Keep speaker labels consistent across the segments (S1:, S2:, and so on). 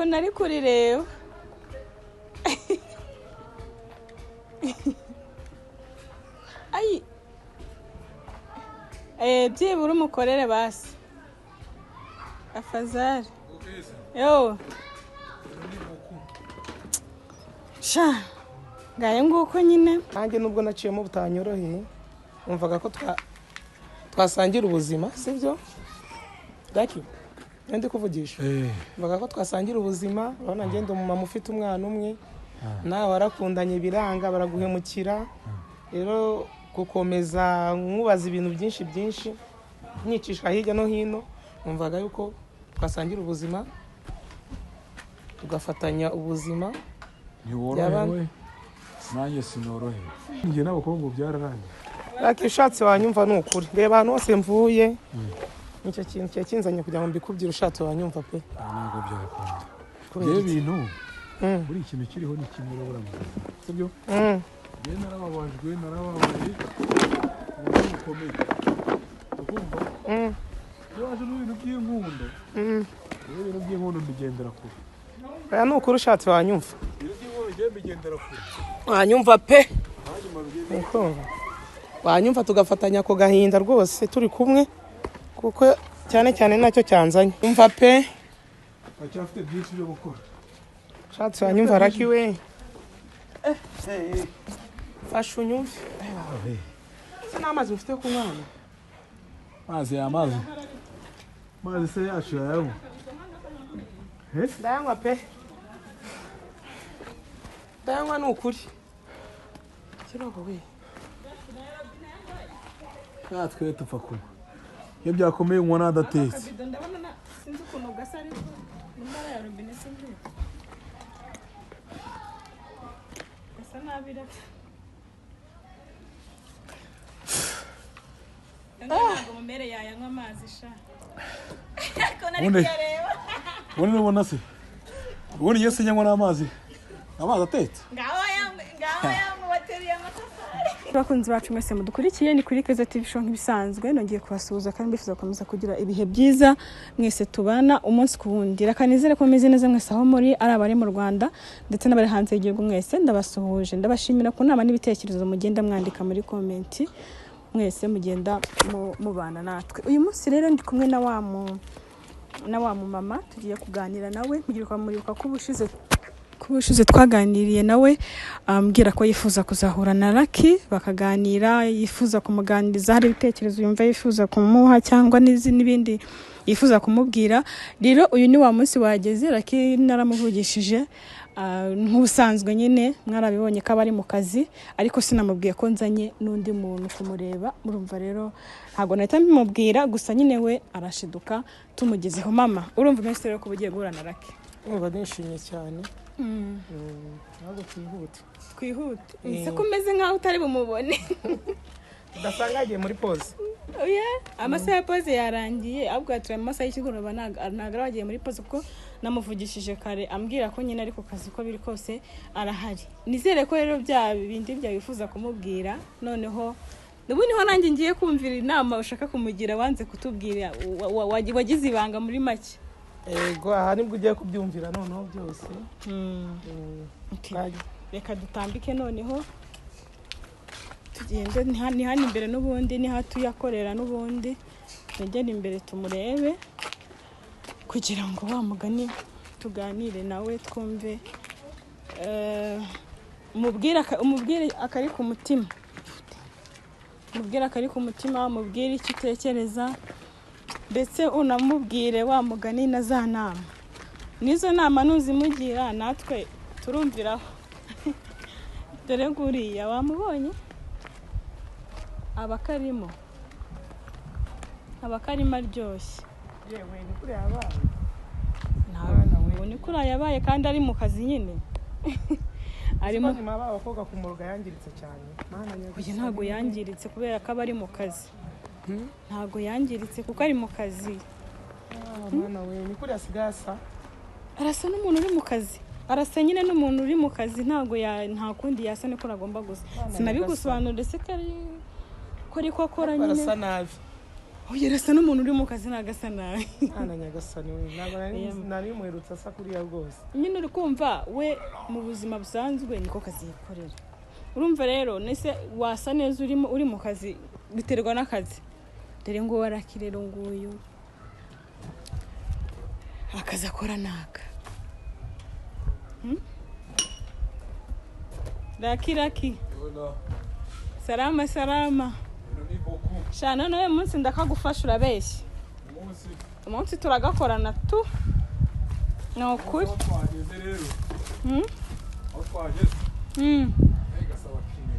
S1: Ukuntu ari kurireba. Ayi. Byibura umukorere basi. Afazari. Yo. Sha. Ngaye nguko nyine.
S2: Nanjye nubwo naciyemo butanyoroheye, numvaga ko twasangira ubuzima, sibyo? Lucky, ndi kuvugisha. Numvaga ko twasangira ubuzima, urabona ngenda umumama ufite umwana umwe, nawe warakundanye biranga baraguhemukira. Rero gukomeza nkubaza ibintu byinshi byinshi nyicisha hirya no hino, numvaga yuko twasangira ubuzima tugafatanya ubuzima.
S3: Ntiworohewe nanjye sinorohewe, njye n'abakobwa byararangiye.
S2: Lucky, ushatse wanyumva ni ukuri, reba ahantu hose mvuye nicyo kintu kiba kinzanye kugira ngo mbikubwire, ushatse wanyumva pe.
S3: Ntabwo byakunda.
S2: Kubera
S3: Njyewe
S2: iki?
S3: ibintu buri kintu kiriho ni kimwe urabura mu buzima, sibyo? Njyewe narababajwe, narababaye mu buryo bukomeye, ukumva iyo waje n'ibintu by'inkundo, iyo ibintu by'inkundo mbigendera kure.
S2: Oya, ni ukuri ushatse wanyumva.
S3: Ibintu by'inkundo njyewe mbigendera kure.
S2: Wanyumva pe.
S3: Hanyuma bigiye.
S2: Ukumva wanyumva tugafatanya ako gahinda rwose turi kumwe, kuko cyane cyane nacyo cyanzanye, umva pe.
S3: Bacyafite byinshi byo gukora.
S2: Ushatse wanyumva Lucky we, fasha unyumve. Se n'amazi mufite kunywa hano?
S3: Amazi y'amazi, amazi se yacu yayanywa?
S2: Ndayanywa pe, ndayanywa ni ukuri, kirogo we.
S3: Natwe tupfa kunywa iyo byakomeye, unywa n'adatetse.
S1: Akabido ndabona sinzi ukuntu gasa ariko nimba ya robine sinzi. Gasa nabi ra. Ntabwo mumere yayanywa amazi sha. Ko nari kuyareba.
S3: Ubundi nubona se, ubundi njye sinyanywa n'amazi, amazi atetse.
S1: Ngaho yamwe, ngaho yamwe bateruye amatafari. Abakunzi bacu mwese mudukurikiye ni kuri Keza TV Show nk'ibisanzwe, nongeye kubasuhuza kandi mbifuza gukomeza kugira ibihe byiza mwese tubana umunsi ku wundi. Reka nizere ko mumeze neza mwese aho muri, ari abari mu Rwanda ndetse n'abari hanze y'igihugu, mwese ndabasuhuje, ndabashimira ku nama n'ibitekerezo mugenda mwandika muri komenti, mwese mugenda mubana natwe. Uyu munsi rero ndi kumwe na wa mu na wa mumama tugiye kuganira nawe, muribuka ko ubushize twaganiriye nawe ambwira ko yifuza kuzahura na Lucky bakaganira, yifuza kumuganiriza, hari ibitekerezo yumva yifuza kumuha cyangwa n'ibindi yifuza kumubwira. Rero uyu ni wa munsi wageze, Lucky naramuvugishije, nk'ubusanzwe nyine mwarabibonye ko aba ari mu kazi, ariko sinamubwiye ko nzanye n'undi muntu kumureba. Murumva rero ntabwo nahita mbimubwira, gusa nyine we arashiduka tumugezeho. Mama, urumva umunsi rero ko uba ugiye guhura na Lucky?
S2: Numva nishimye cyane. Ntabwo twihute.
S1: Twihute. Ese ko umeze nkaho utari bumubone?
S2: Udasanga yagiye muri pause.
S1: Oya, amasaha ya pause yarangiye, ahubwo turi mu masaha y'ikigoroba, ntabwo ari wagiye muri pause, kuko namuvugishije kare ambwira ko nyine ari ku kazi, ko biri kose arahari. Nizere ko rero bya bindi byawe wifuza kumubwira noneho ubu niho nanjye ngiye kumvira inama ushaka kumugira, wanze kutubwira, wagize ibanga muri make.
S2: Ego, aha nibwo ugiye kubyumvira noneho byose.
S1: Okay. Reka dutambike noneho tugende, ni hano imbere n'ubundi ni hatuyakorera n'ubundi, twegere imbere tumurebe kugira ngo wa mugani tuganire nawe twumve, umubwire akari ku mutima, umubwire akari ku mutima, umubwire icyo utekereza, ndetse unamubwire wa mugani na za nama, n'izo nama nuzimugira natwe turumviraho. Dore nguriya wamubonye, aba akarimo aryoshye.
S2: Yewe, ni kuri yabaye.
S1: Ntabwo ni kuri yabaye kandi ari mu kazi nyine. Arimo
S2: nyuma abakobwa kumuruga yangiritse cyane.
S1: Oya, ntabwo yangiritse kubera ko aba ari mu kazi. Ntabwo yangiritse kuko ari mu kazi.
S2: Mwana we, ni kuri asigaye asa.
S1: Arasa n'umuntu uri mu kazi. Arasa nyine n'umuntu uri mu kazi, ntabwo nta kundi yasa, niko agomba gusa. Sinabigusobanurira se ko ariko akora nyine.
S2: Arasa nabi.
S1: Oya, arasa n'umuntu uri mu kazi, ntabwo asa nabi.
S2: Mwana nyagasani we, ntabwo nari muherutse asa kuriya rwose.
S1: Nyine uri kumva, we mu buzima busanzwe niko kazi yikorera. Urumva rero, nese wasa neza urimo uri mu kazi, biterwa n'akazi. Dore ngo waraki rero, nguyu akazi akora naka. Raki, Raki.
S3: Yola,
S1: Salama salama.
S3: ibintu ni boku.
S1: Shana nawe munsi ndakagufasha, urabeshya.
S3: Umunsi
S1: Umunsi turagakorana tu, ni ukuri.
S3: aho twageze rero, aho twageze, gasaba kine.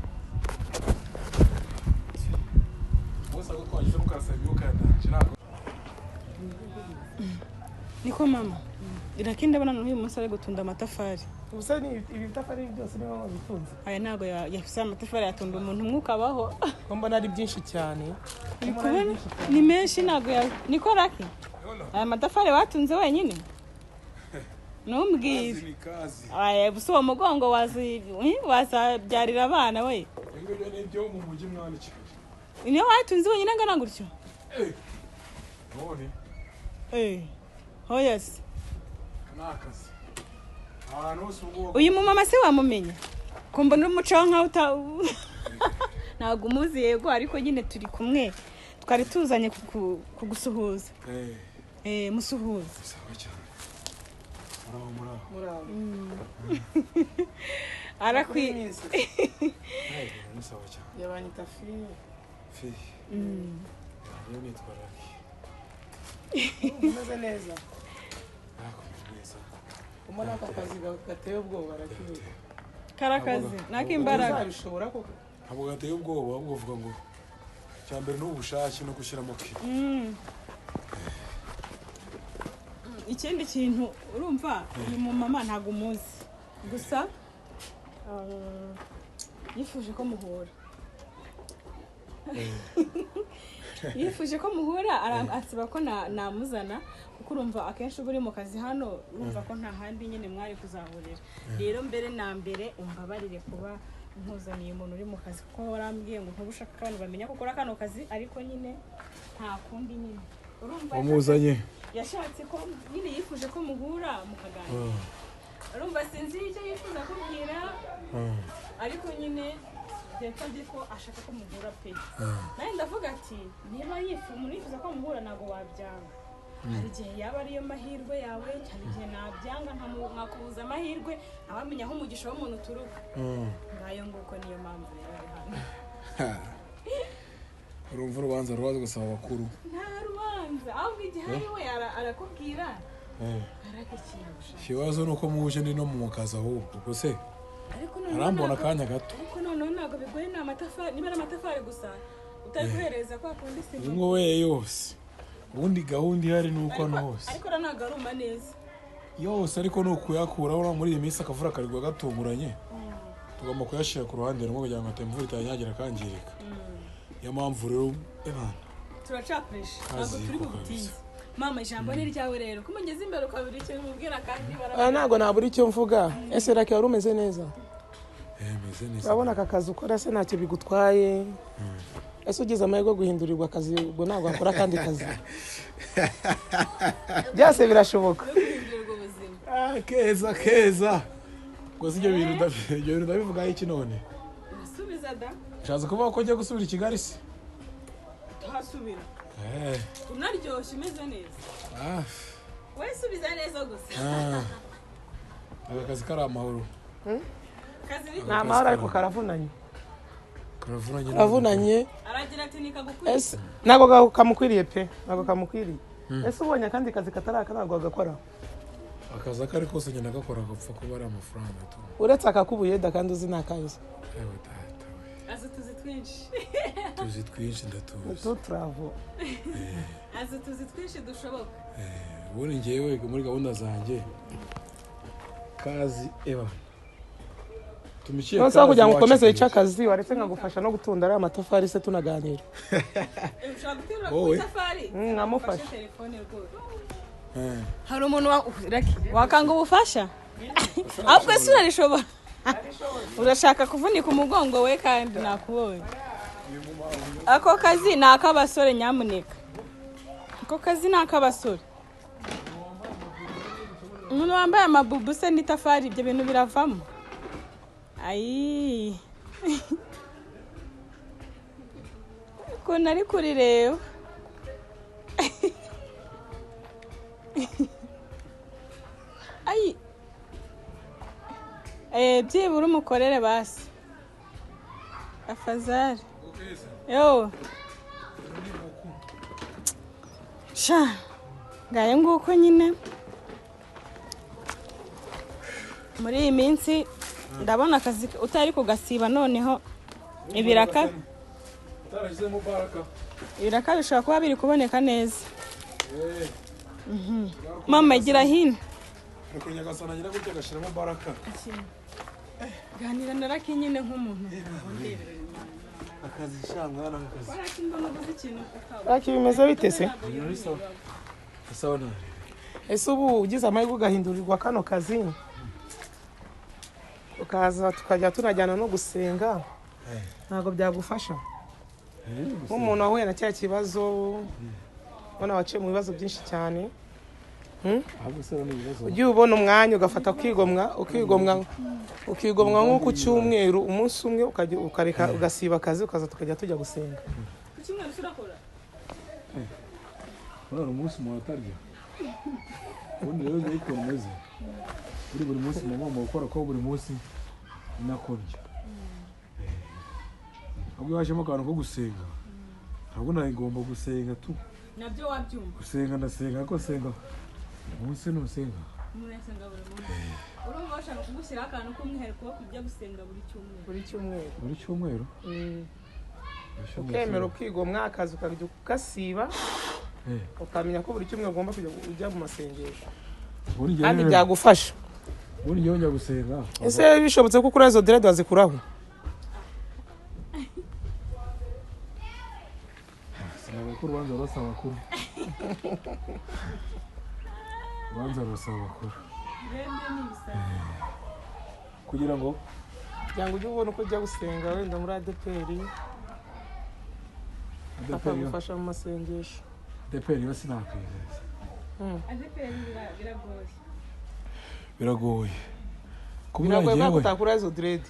S3: Umunsi aho twageze mukarasaba imyuka ya danger, ntabwo.
S1: Niko mama Iraki, ndabona n'uyu munsi ari gutunda amatafari.
S2: Ubusa ni ibi bitafari byose niba wabitunze?
S1: Aya ntabwo yafise amatafari yatunda umuntu umwe ukabaho.
S2: Ko mbona ari byinshi cyane.
S1: Uri kubona ni menshi, ntabwo ya niko Raki.
S3: Yola,
S1: Aya matafari watunze wenyine, ntumbwire.
S3: kazi ni kazi.
S1: Aya busa uwo mugongo wazabyarira abana we.
S3: Ibyo ngibyo ni ibyo mu mujyi mwana i Kigali.
S1: Niyo watunze wenyine angana gutyo?
S3: Eh, none
S1: Eh, hoya se.
S3: Ni akazi ahantu hose ubwo.
S1: Uyu mumama se wamumenya ko mbona umuco nkaho uta ntabwo umuzi? Yego, ariko nyine turi kumwe, twari tuzanye kugusuhuza.
S3: Eh,
S1: Eh, musuhuza.
S3: Sawa cyane, muraho muraho.
S2: Muraho.
S1: Arakwi
S2: Iminsi.
S3: Eh, ni sawa cyane.
S2: Yabanyita fiye.
S3: Fi niyo nitwa Raki.
S2: Umeze neza?
S3: Nakomeye neza.
S2: Ubona aka kazi gateye ubwoba, Rakiwe?
S1: Karakazi nak'imbaraga.
S2: Uzabishobora koko?
S3: Ntabwo gateye ubwoba, ahubwo uvuga ngo icya mbere ni ubushake no gushyiramo ki.
S1: Ikindi kintu, urumva uyu mumama ntabwo umuzi, gusa yifuje ko muhura, ansaba ko namuzana, kuko urumva akenshi uba uri mu kazi hano, urumva ko nta handi nyine mwari kuzahurira. Rero mbere na mbere umbabarire kuba nkuzaniye umuntu uri mu kazi, kuko warambwiye ngo ntuba ushaka ko abantu bamenya ko ukora kano kazi, ariko nyine nta kundi nyine, urumva
S3: Wamuzanye.
S1: yashatse ko nyine, yifuje ko muhura mukaganira. Urumva sinzi icyo yifuza kubwira, ariko nyine yansabye ko ashaka ko muhura pe. Nanjye ndavuga ati niba umuntu yifuza ko muhura, ntabwo wabyanga. Hari igihe yaba ariyo mahirwe yawe, hari igihe nabyanga nkakubuza amahirwe, ntawamenya aho umugisha w'umuntu uturuka. Ngayo nguko, niyo mpamvu rero ari hano.
S3: Urumva urubanza rubaza gusaba abakuru.
S1: Nta rubanza, ahubwo igihe ari we arakubwira arakikintu gushaka.
S3: Ikibazo ni uko muje ndi no mu kazi, ahubwo ubwo se
S1: Ariko noneho
S3: arambona akanya gato.
S1: Ariko noneho ntabwo bigoye, ni amatafari, niba ari amatafari gusa utari guhereza kwa kundi sima.
S3: Ubu ngubu we yose, ubundi gahunda ihari ni uko hano hose
S1: Ariko rero ntabwo aruma neza.
S3: Yose, ariko ni ukuyakura. Urabona muri iyi minsi akavura karigwa gatunguranye, tugomba kuyashyira ku ruhande rumwe kugira ngo imvura itanyagira akangirika. Niyo mpamvu rero ebana.
S1: Turacapuresha, ntabwo
S3: Kazi
S1: turi
S3: ko
S1: bubutinze.
S3: kabisa.
S1: Mama, ijambo ni iryawe rero, ko mugeze imbere ukabura ikintu mubwira kandi
S2: Ah,
S1: barabona.
S2: ntabwo nabura icyo mvuga. Ese Raki, wari umeze neza?
S3: Eh, meze neza.
S2: Urabona aka kazi ukora se ntacyo bigutwaye? Ese ugize amahirwe yo guhindurirwa akazi, ubwo ntabwo wakora akandi kazi? Byose birashoboka.
S1: No guhindurirwa ubuzima.
S3: Ah, keza keza, ubwo si ibyo bintu ndabivugaho iki none?
S1: Urasubiza da.
S3: Nshatse kuvuga ko njya gusubira i Kigali se?
S1: Tuhasubira.
S3: Eh,
S1: Unaryoshye, umeze neza.
S3: Ah,
S1: We subiza neza gusa.
S3: Ah. Aka kazi kari amahoro.
S1: Kazi ni
S2: Ni amahoro ariko karavunanye.
S3: Karavunanye.
S2: Karavunanye.
S1: Aragira ati nikagukwiye.
S2: Ese ntabwo kamukwiriye pe, ntabwo kamukwiriye. Ese ubonye akandi kazi katari aka, ntabwo wagakora?
S3: Akazi ako ari kose ngenda gakora, gapfa kuba ari amafaranga tu.
S2: Uretse akakubuyeda kandi uzi ni akazi.
S3: Ewe data we.
S1: Azi utuzi twinshi.
S3: Tuzi twinshi, ndatuzi.
S2: Tu turavo.
S1: Azi utuzi twinshi dushoboka.
S3: Eh, ubundi ngewe muri gahunda zanjye kazi eba tumikiye.
S2: Nonse kugira ngo ukomeze wice akazi, waretse nkagufasha no gutunda ariya matafari se tunaganira?
S1: Eh, ushobora guterura ku
S3: Wowe?
S1: itafari.
S2: Nkamufasha.
S1: Ufashe telefone rwose. Hari umuntu wa Raki, wakanga ubufasha, ahubwo se urarishobora? Urashaka kuvunika umugongo we kandi nakubonye. Ako kazi ni ak'abasore, nyamuneka. Ako kazi ni ak'abasore. Umuntu wambaye amabubu se n'itafari, ibyo bintu biravamo. Ayi, ukuntu ari kurireba. Ayi, byibura umukorere basi afazari yo. Sha, ngayo nguko nyine. Muri iyi minsi ndabona akazi utari kugasiba, noneho ibiraka
S3: Utarashyizemo baraka.
S1: Ibiraka bishobora kuba biri kuboneka neza. Mama, gira hino.
S3: Ariko Nyagasani agira gutya agashyiramo baraka.
S1: Ganira na Raki nyine nk'umuntu.
S3: Akazi sha mwana, akazi.
S1: Raki, mbona uvuze ikintu?
S2: Raki, bimeze bite se?
S3: Ibintu ni sawa sawa nabi.
S2: Ese ubu ugize amahirwe ugahindurirwa kano kazi, ukaza tukajya tunajyana no gusenga, ntabwo byagufasha? Nk'umuntu wahuye na cya kibazo, ubona waciye mu bibazo byinshi cyane.
S3: Ahubwo se ni ibibazo.
S2: Ugiye ubona umwanya ugafata ukigomwa, ukigomwa, ukigomwa nko ku cyumweru umunsi umwe, ukajya ukareka ugasiba akazi, ukaza tukajya tujya gusenga.
S1: Ku cyumweru urakora?
S3: Urara umunsi umuntu atarya. Ubundi rero njyewe ukuntu umeze, buri munsi mba ngomba gukora, ko buri munsi nako ndya. Ahubwo iyo hajemo akantu ko gusenga, ntabwo nagomba gusenga tu.
S1: Nabyo wabyumva.
S3: Gusenga ndasenga, ariko senga umunsi ntusenga.
S1: Umuntu yasenga buri munsi. Urumva bashaka kugushyiraho akantu k'umwihariko wo kujya gusenga buri cyumweru?
S2: Buri cyumweru.
S3: Buri cyumweru. Buri cyumweru.
S2: Ukemera ukigomwa akazi ukajya ukasiba, ukamenya ko buri cyumweru ugomba kujya ujya mu masengesho.
S3: Ubundi njyewe
S2: Kandi byagufasha.
S3: Ubundi njyewe njya gusenga.
S2: Ese bishobotse ko kuri izo dread wazikuraho?
S3: Sinabwo ko urubanza rurasaba abakuru, urubanza rurasaba abakuru.
S1: Rende ni ibisazi.
S3: Kugira ngo
S2: Kugira ngo ujye ubona uko ujya gusenga, wenda muri ADEPR.
S3: ADEPR.
S2: Bakagufasha mu masengesho.
S3: ADEPR yo sinakwizeza.
S1: ADEPR biragoye.
S3: Biragoye kubera
S2: Biragoye ko
S3: njyewe
S2: utakura izo dread.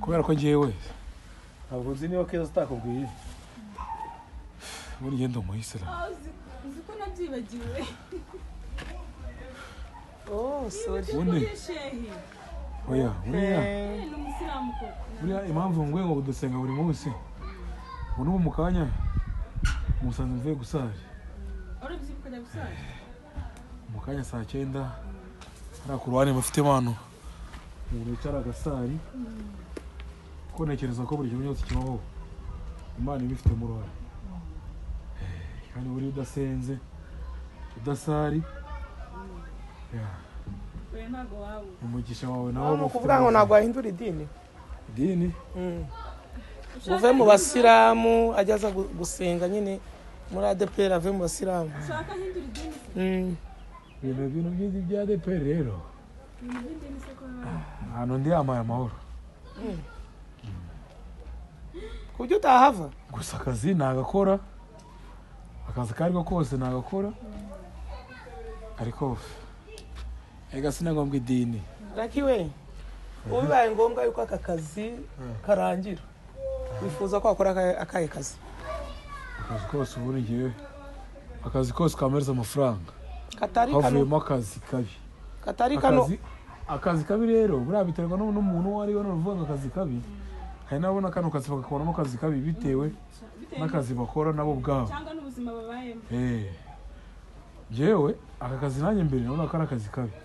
S3: Kubera ko njyewe ntabwo nzi niba Keza atakubwiye, ubundi ngenda umuyisilamu.
S1: Ah, uzi ko nabyibagiwe.
S2: Oh, sorry.
S3: Ubundi
S1: Uri shehi?
S3: Oya, buriya
S1: Ni umusilamu koko.
S3: Buriya impamvu nguye ngo dusenga buri munsi, ubu n'ubu mu kanya musanze mvuye gusari.
S1: Urabyibuka ukajya gusara?
S3: Mu kanya saa 9 hariya ku ruhande bafite impano, umuntu wicara agasari, kuko ntekereza ko buri kintu cyose kibaho Imana ibifitemo uruhare. Kandi buriya udasenze, udasari, ya,
S1: Oya, ntabwo waba
S3: umugisha wawe nawe
S2: Ni ukuvuga ngo ntabwo wahindura idini?
S3: Idini?
S2: Uve mu basilamu, ajya aza gusenga nyine muri ADEPR, ave mu basilamu.
S1: Ushaka ahindura idini se?
S3: Ibintu byinshi bya ADEPR rero,
S1: Ibintu by'idini se ko biba?
S3: Ahantu ndi yamaye amahoro.
S2: Ku buryo utahava?
S3: Gusa akazi nagakora, akazi ako ariko kose nagakora, ariko ega sinangombwa idini.
S2: Raki we, ubu bibaye ngombwa yuko aka kazi karangira, wifuza ko wakora akahe kazi?
S3: Akazi kose, ubundi ngewe akazi kose kamereza amafaranga.
S2: Katari kano.
S3: Havuyemo akazi kabi.
S2: Katari kano.
S3: Akazi kabi rero buriya biterwa n'umuntu uwo ari we. Nuvuga ngo akazi kabi, hari n'ababona kano kazi bakakabonamo akazi kabi bitewe
S1: Bitewe
S3: n'akazi bakora nabo ubwabo
S1: cyangwa n'ubuzima babayemo.
S3: Jewe aka kazi nanjye mbere nabona ko ari akazi kabi,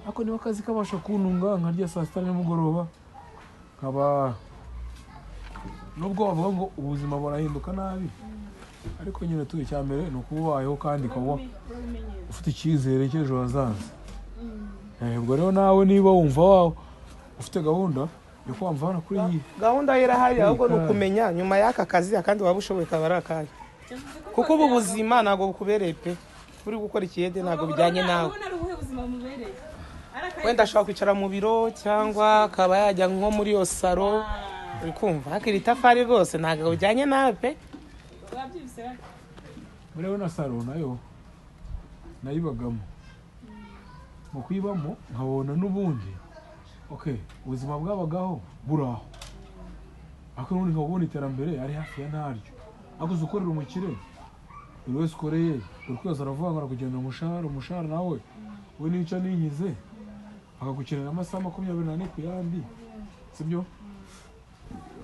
S3: ariko niba akazi kabasha kuntunga nkarya saa sita nimugoroba, nkaba nubwo bavuga ngo ubuzima burahinduka nabi, ariko nyine tu icya mbere ni ukuba ubayeho kandi ukaba
S1: Urabimenyera.
S3: ufite icyizere cy'ejo hazaza. Ubwo rero nawe niba wumva wawe ufite gahunda yo kwamva hano kuri iyi
S2: Gahunda ye irahari, ahubwo ni
S3: Kari.
S2: ukumenya nyuma y'aka kazi akandi waba ushoboye kaba ari akahe, kuko ubu buzima ntabwo bukubereye pe. Uri gukora ikiyede, ntabwo bijyanye nawe.
S1: Urabona ari ubuhe buzima bumubereye? Ari akahe?
S2: Wenda ashobora kwicara mu biro cyangwa akaba yajya nko muri iyo saro, uri kumva hakiri itafari rwose ntabwo bijyanye nawe pe.
S1: Wabyibise?
S3: Buriya na saro nayo. Nayibagamo, mu kuyibamo nkabona n'ubundi okay, ubuzima bwabagaho buraho, ariko n'ubundi nkabona iterambere ari hafi ya ntaryo. Ariko uzi ukorera umukire, buri wese ukoreye buri kwezi aravuga ngo arakugenera umushahara, umushahara nawe we nica ninkize, akagukenera amasaha 24 ku yandi, sibyo?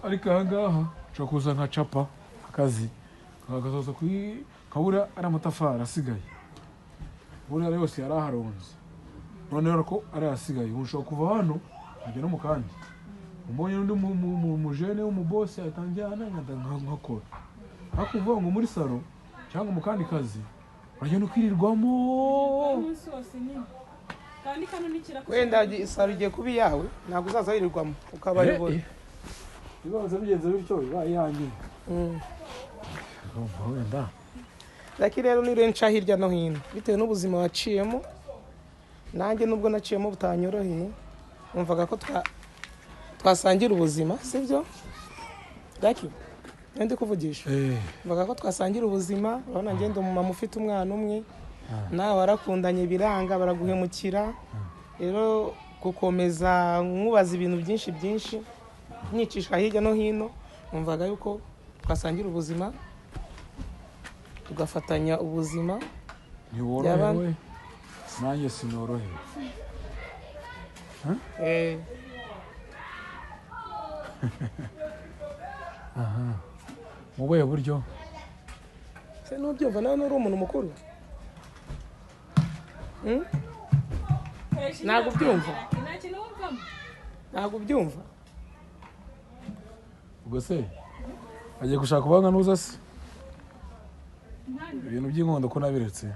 S3: Ariko aha ngaha nshobora kuza nkacapa akazi kagasoza kuri nkabura ari amatafari asigaye, buriya yose yari aharonze, noneho ko ari asigaye, ubu nshobora kuva hano nkajya no mu kandi, umbonye n'undi mujene w'umubose ahita anjyana nkajya nkakora. Ariko uvuga ngo muri salo cyangwa mu kandi kazi uragenda ukirirwamo
S1: Umunsi wose nyine, kandi kano ni kirako.
S2: Wenda isaro igiye kuba iyawe, ntabwo uzaza wirirwamo ukabayobora.
S3: Bibanza bigenze bityo biba iyanjye. Urumva wenda
S2: Lucky rero ni nca hirya no hino bitewe n'ubuzima waciyemo, nanjye nubwo naciyemo butanyoroheye, numvaga ko twasangira ubuzima, sibyo Lucky? Niyo ndi kuvugisha. Numvaga ko twasangira ubuzima. Urabona ngenda umumama ufite umwana umwe, nawe warakundanye biranga, baraguhemukira. Rero gukomeza nkubaza ibintu byinshi byinshi nyicisha hirya no hino, numvaga yuko twasangira ubuzima, tugafatanya ubuzima.
S3: Ntiworohewe, nanjye sinorohewe. Mu buhe buryo?
S2: Se nubyumva nawe nturi umuntu mukuru? Hmm? Ntabwo ubyumva?
S1: Nta kintu wumvamo.
S2: Ntabwo ubyumva?
S3: Ubwo se agiye gushaka ubanga nuza se ibintu by'inkondo ko nabiretse,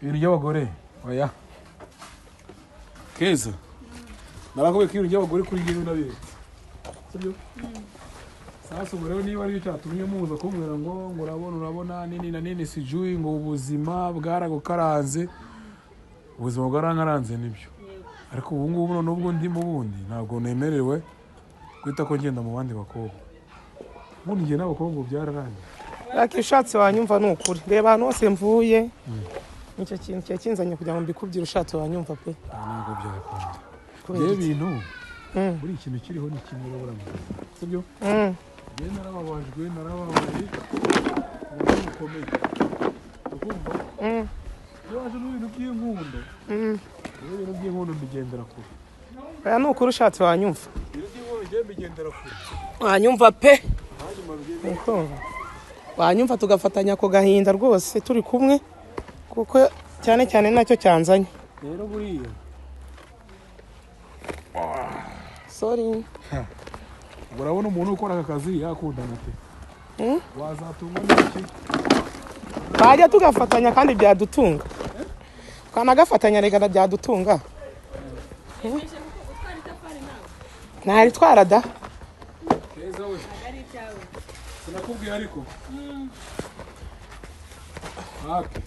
S3: ibintu by'abagore oya. Keza, narakubwiye ko ibintu by'abagore kuri njyewe nabiretse, sibyo? Sasa ubwo rero niba aricyo cyatumye muza kumbwira ngo urabona urabona nini na nini, sijui ngo ubuzima bwaragukaranze, ubuzima bwarankaranze nibyo, ariko ubu ngubu none ubwo ndimo bundi ntabwo nemerewe guhita ko ngenda mu bandi bakobwa. Ubundi njye n'abakobwa ubu byararangiye.
S2: Lucky, ushatse wanyumva ni ukuri. Reba ahantu hose mvuye, nicyo kintu cyari kinzanye kugira ngo mbikubwire. Ushatse wanyumva pe.
S3: Aha ntabwo byakunda.
S2: Kubera
S3: Njyewe
S2: iki?
S3: ibintu buri ikintu kiriho ni kimwe urabura mu buzima, sibyo? Njyewe narababajwe, narababaye mu buryo bukomeye, ukumva iyo waje n'ibintu by'inkundo, njyewe ibintu by'inkundo mbigendera kure.
S2: Oya, ni ukuri, ushatse wanyumva.
S3: Ibintu by'inkundo njyewe mbigendera kure.
S2: Wanyumva pe.
S3: Hanyuma bigende.
S2: Ukumva wanyumva, tugafatanya ako gahinda rwose turi kumwe, kuko cyane cyane nacyo cyanzanye.
S3: Rero buriya
S2: Sorry.
S3: Urabona umuntu ukora aka kazi yakundana pe?
S2: Mm?
S3: Wazatungwa n'iki?
S2: Twajya tugafatanya kandi byadutunga, twanagafatanya reka byadutunga.
S1: Utwara itafari nawe?
S2: Ntaritwara da.
S3: Keza we,
S1: Ari ibyawe.
S3: sinakubwiye ariko hapi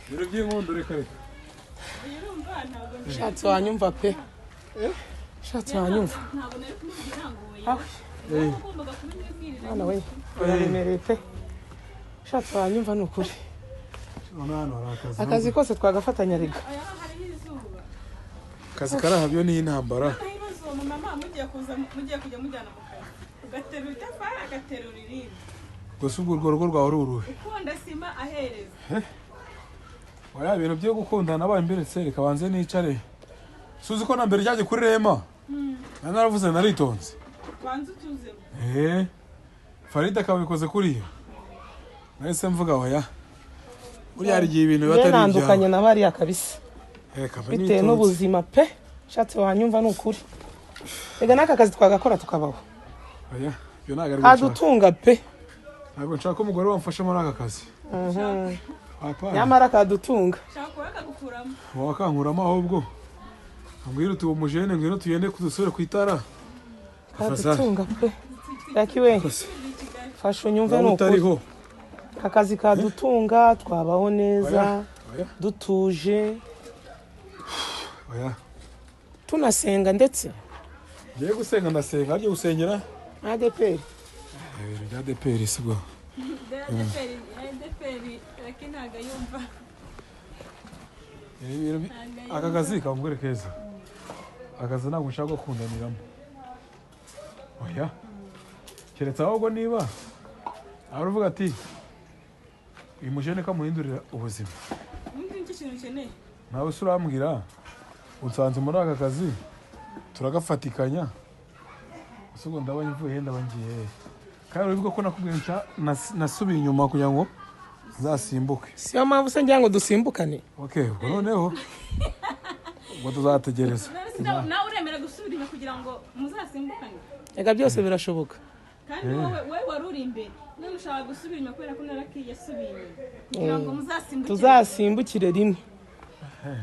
S3: ibintu by'inkundo reka reka.
S1: Urumva ntabwo
S2: Ushatse wanyumva pe, ushatse wanyumva.
S1: Ntabwo nari kumubwira ngo oya.
S2: Ah,
S1: Ugombaga kubimwibwirira.
S2: Mwana we, biraremereye pe. Ushatse wanyumva ni ukuri.
S3: None hano hari akazi.
S2: Akazi kose twagafatanya rega.
S1: Oya, hariho izuba.
S3: Akazi karahabyo ni intambara.
S1: Noneho ibibazo, uwo mumama mugiye kuza, mugiye kujya mujyana mu kazi, ugaterura itafari agaterura irindi.
S3: Gusa ubwo urwo rugo rwawe ari uruhe?
S1: Ukunda sima ahereza.
S3: Oya, ibintu byo gukundana nabaye mbiretse, reka banze nicare. Suzi ko na mbere ryaje kuri Rema nari naravuze naritonze.
S1: Banza utuzemo.
S3: Farida akabikoze kuriya, nahise mvuga oya, buriya hari igihe ibintu biba
S2: Njye
S3: atari
S2: nandukanye
S3: ibyawe.
S2: na bariya kabisa.
S3: Reka mbe
S2: Bitewe
S3: nitonze.
S2: n'ubuzima pe. Ushatse wanyumva ni ukuri rega, n'aka kazi twagakora tukabaho.
S3: Oya, ibyo ntabwo ari byo nshaka.
S2: Kadutunga pe.
S3: Ntabwo nshaka umugore wamfasha muri aka kazi. Papa.
S2: Nyamara kadutunga.
S1: Shaka kuba akagukuramo.
S3: Wakankuramo ahubwo ambwira uti uwo mujene ngwino tugende dusubire ku itara.
S2: Kadutunga pe. Lucky we,
S3: Kose.
S2: fasha unyumve ni
S3: Waba
S2: ukuri.
S3: utariho.
S2: Aka kazi kadutunga, twabaho neza.
S3: Oya, oya.
S2: Dutuje.
S3: Oya.
S2: Tunasenga ndetse.
S3: Ngiye gusenga, ndasenga harya gusengera.
S2: ADPR.
S3: Ibintu bya ADPR si bwo.
S1: ADPR. Raki ntago yumva.
S3: Aka kazi kangure keza. Akazi ntabwo nshaka gukundaniramo. Oya. Keretse ahubwo niba aravuga ati uyu mujene kamuhindurira ubuzima.
S1: Undi nicyo kintu ukeneye.
S3: Nawe se urambwira unsanze muri aka kazi turagafatikanya. Ese ubwo ndaba mvuye ndaba ngiye. Kandi uribuka ko nakubwiye nca nasubiye inyuma kugira ngo nzasimbuke.
S2: Siyo mpamvu se ngira ngo dusimbukane.
S3: Okay, ubwo noneho ubwo tuzategereza.
S1: Nawe uremera gusubira inyuma kugira ngo muzasimbukane.
S2: Ega byose birashoboka.
S1: Kandi wowe wari uri imbere none ushaka gusubira inyuma kubera ko naraki yasubiye inyuma kugira ngo muzasimbukire.
S2: Tuzasimbukire rimwe.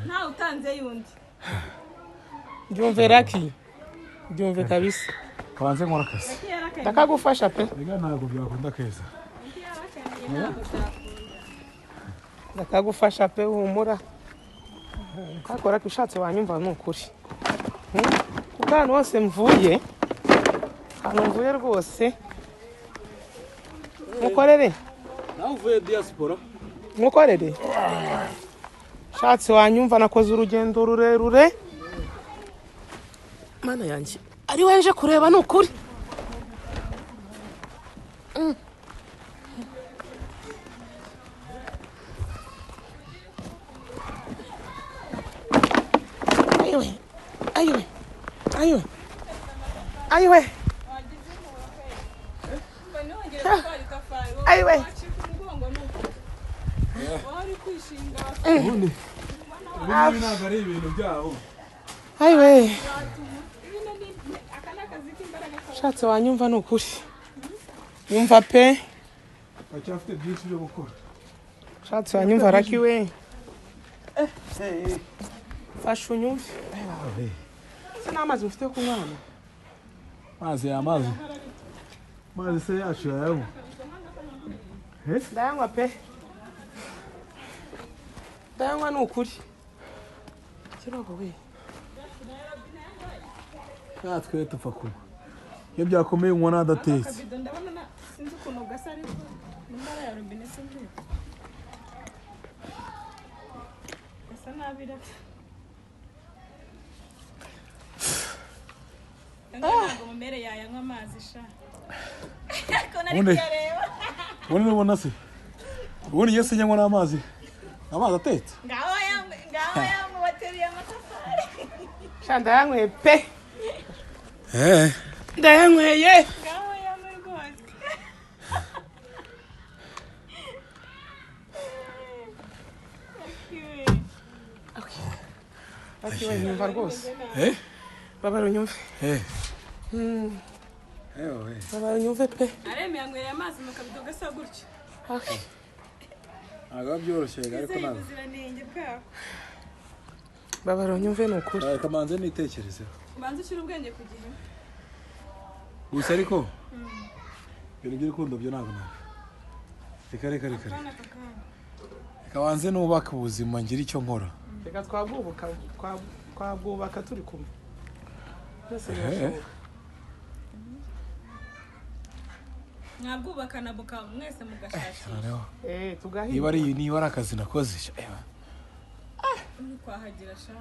S1: Ntawe utanze yundi.
S2: Byumve Raki. Byumve kabisa.
S3: Kabanze nkora akazi.
S2: Ndakagufasha pe.
S3: Ega ntabwo byakunda keza.
S2: Ndakagufasha pe humura. Kakora ko ushatse wanyumva ni ukuri. Kuko ahantu hose mvuye, ahantu mvuye rwose mukorere.
S3: Nawe uvuye diaspora.
S2: Mukorere. Ushatse wanyumva nakoze urugendo rurerure. Mana yanjye ari wenje kureba ni ukuri. Ayiwe, ayiwe, ayiwe, ayiwe, ayiwe.
S3: Ubundi ntabwo ari ibintu byabo.
S2: Ayiwe. Ushatse wanyumva ni ukuri. Nyumva pe.
S3: Bacyafite byinshi byo gukora.
S2: Ushatse wanyumva Raki we. Fasha unyumve. Se n'amazi mufite kunywa hano?
S3: Amazi ya amazi. Amazi se yacu yayanywa.
S2: Ndayanywa pe. Ndayanywa ni ukuri. Kirogo we.
S3: Natwe tupfa kunywa. Iyo byakomeye unywa n'adatetse.
S1: Ndabona sinzi ukuntu gasa ariko nimara ya robine sinzi. Gasa nabi raka. Ntabwo mumere yayanywa amazi sha. Ko nari kuyareba.
S3: Ubundi nubona se. Ubundi yese nyanywa n'amazi. Amazi atetse.
S1: Ngaho yamwe, ngaho yamwe bateriye amatafari.
S2: Sha ndayanyweye pe. Ndayanyweye.
S1: Ngaho yamwe rwose.
S2: Raki we nyumva rwose. Babara unyumve. Babara unyumve pe.
S1: Aremeye anyweye amazi mu kabido gasa gutyo.
S3: Ntabwo byoroshye ariko ntabwo.
S1: Ubuziranenge bwako.
S2: Babara unyumve ni ukuri.
S3: Reka manze nitekerezeho.
S1: Ubanze ushyire ubwenge ku gihe.
S3: Gusa ariko ibintu by'urukundo byo ntabwo nabyo. Reka reka reka. Reka banze nubake ubuzima ngira icyo nkora.
S2: Reka twabwubaka twabwubaka turi kumwe. Byose birashoboka.
S1: Mwabwubakana buka mwese mugashakisha.
S2: Tugahiga.
S3: Niba ari akazi nakoze.
S1: Uri kwahagira sha.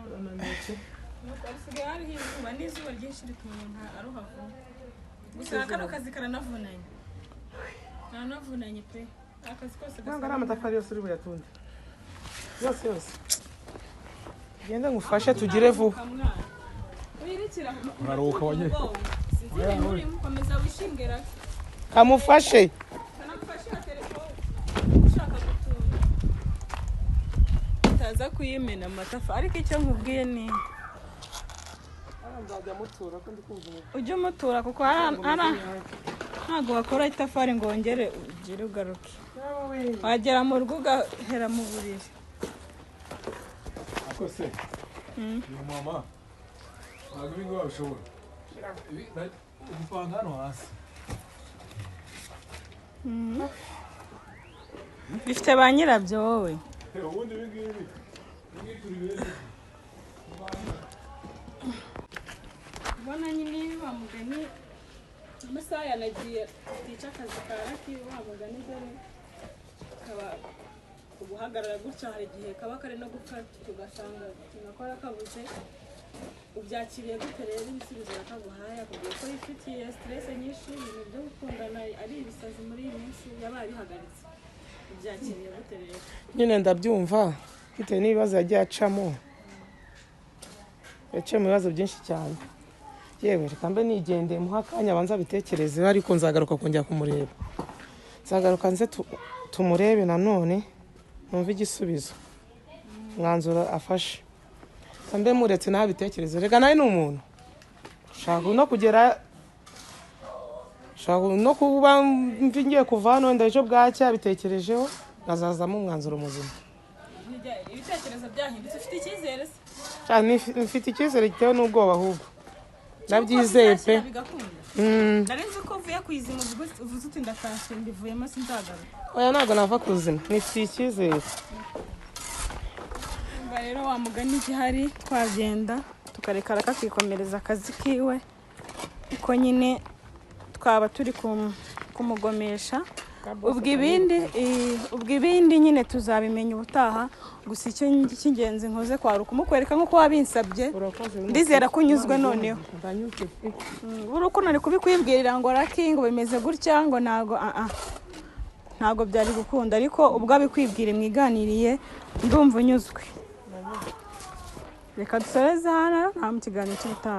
S1: Nuko hasigaye hariho izuba n'izuba ryinshi rituma umuntu aruha vuba. Gusa kano kazi karanavunanye. Karanavunanye pe. Akazi kose
S2: gasa. Ntabwo ari amatafari yose uri buyatunde. Yose yose. Genda ngufashe tugire vuba.
S1: Wirikira.
S3: Uraruhuka wanye.
S1: Sinzi ibintu urimo komeza wishingera.
S2: Kamufashe.
S1: Kanamufashe na telefone. Ushaka gutura. Utaza kuyimena amatafari ariko icyo nkubwiye ni ujye umutura kuko ntabwo wakora itafari ngo wongere ugire ugaruke. Wagera mu rugo ugahera mu buriri.
S3: Ako se uyu mama ntabwo ibi ngibi wabishobora. Gupanga hano hasi
S1: bifite ba nyirabyo wowe.
S3: Ubundi ibi ngibi turi beza.
S1: Ubona nyine wa mugani amasaha yanagiye tica akazi ka Raki wa mugani dore kaba Guhagarara gutya hari igihe kaba kari no gupfa, tugasanga tunakora kabuze. Ubyakiriye gute rero ibisubizo yakaguhaye, akubwiye ko yifitiye stress nyinshi, ibintu byo gukundana ari ibisazi muri iyi minsi, yabaye bihagaritse? Ubyakiriye gute rero?
S2: Nyine ndabyumva bitewe n'ibibazo yagiye acamo, yaciye mu bibazo byinshi cyane. Yewe, reka mbe nigendeye, muha akanya abanza abitekerezeho, ariko nzagaruka kongera kumureba. Nzagaruka nze tumurebe nanone, numve igisubizo, umwanzuro afashe. Reka mbe muretse nawe abitekerezeho. Reka nawe ni umuntu ushaka no kugera, ushaka no kuba mvi ngiye kuva hano, wenda ejo bwacya abitekerejeho nkazazamo umwanzuro muzima.
S1: Ibitekerezo byahindutse, ufite icyizere se?
S2: Cyane, mfite icyizere gitewe n'ubwoba, ahubwo ndabyizeye pe.
S1: Bigakunda.
S2: Mm.
S1: Nari nzi ko uvuye ku izima, uvuze uti: "Ndatashye, mbivuyemo, sinzagaruka."
S2: Oya, ntabwo nava ku buzima, nifitiye icyizere.
S1: Umva rero, wa mugani igihari twagenda tukareka akikomereza akazi kiwe, kuko nyine twaba turi kumugomesha. Ubwo ibindi nyine tuzabimenya ubutaha. Gusa icyo cy'ingenzi nkoze kwari ukumukwereka nk'uko wabinsabye.
S2: Urakoze.
S1: Ndizera ko unyuzwe noneho.
S2: Ndanyuzwe pe.
S1: Buri uko nari kubikwibwirira ngo Lucky, ngo bimeze gutya, ngo ntago, ah ah, ntago byari gukunda, ariko ubwo abikwibwire mwiganiriye, ndumva unyuzwe. Reka dusoreze hano, nta mu kiganiro cy'ubutaha.